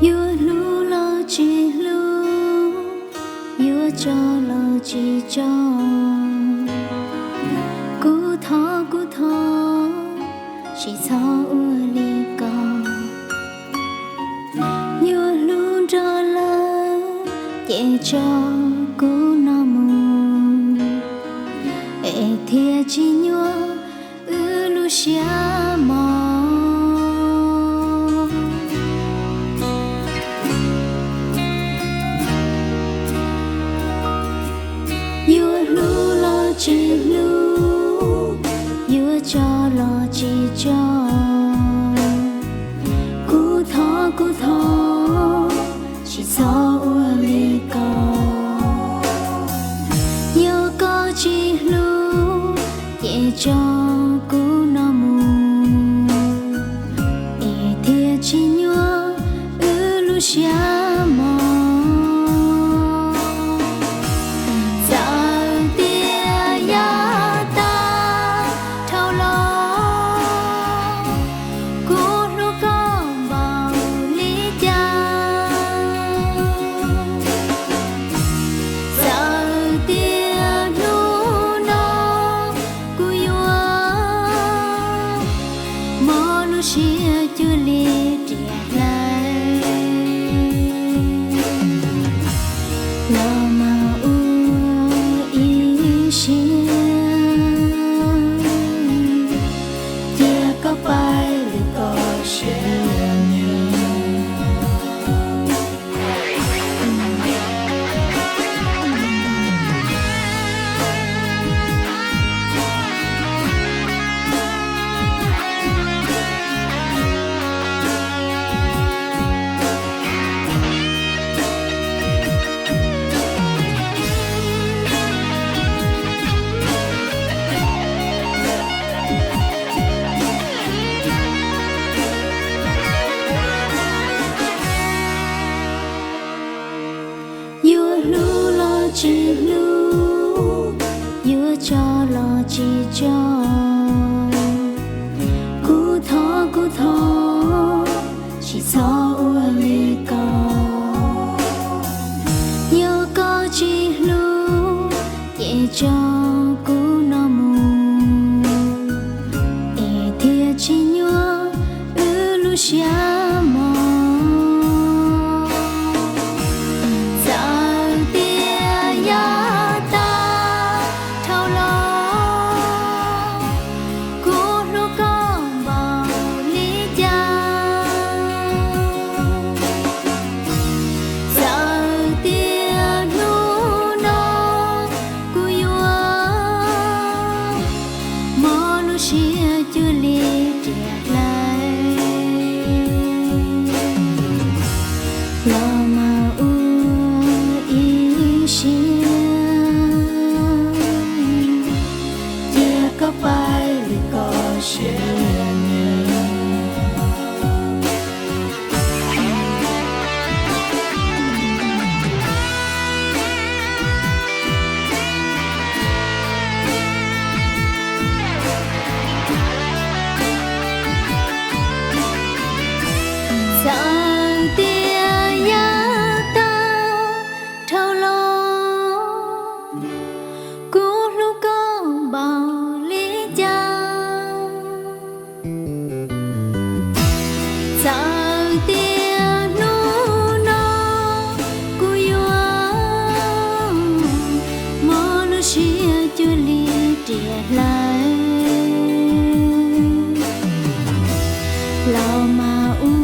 Yuav hlub los tsis hlub, yuav tso los tsis tso, kuv thov kuv thov, tsis txhob ua li ko. Yuav hlub nrog lawv, ces tso kuv no mus, es thiaj tsis nyuaj wb lub siab mos. Yuav hlub los tsis hlub, yuav tso los tsis tso, kuv thov kuv thov, tsis txhob ua li ko. Yog koj tsis hlub, ces tso kuv no mus, es thiaj tsis nyuaj wb lub siab mos. Txawm tias yav tag dhau los, kuv hlub koj npaum li cas. Txawm tias hnub no kuv yuav mob lub siab cuag li riam hlais, los mas ua ib siab, cia koj pais lwm koj siab. Yuav hlub los tsis hlub, yuav tso los tsis tso, kuv thov kuv thov, tsis txhob ua li ko. Yog koj tsis hlub, ces tso kuv no mus, es thiaj tsis nyuaj wb lub siab mos. Txawm tias yav tag dhau los, kuv hlub koj npaum li cas. Txawm tias hnub no kuv yuav mob lub siab cuag li riam hlais, los mas ua ib siab, cia koj pais lwm koj siab. Txawm tias yav tag dhau los, kuv hlub koj npaum li cas. Txawm tias hnub no kuv yuav mob lub siab cuag li riam hlais, los mas ua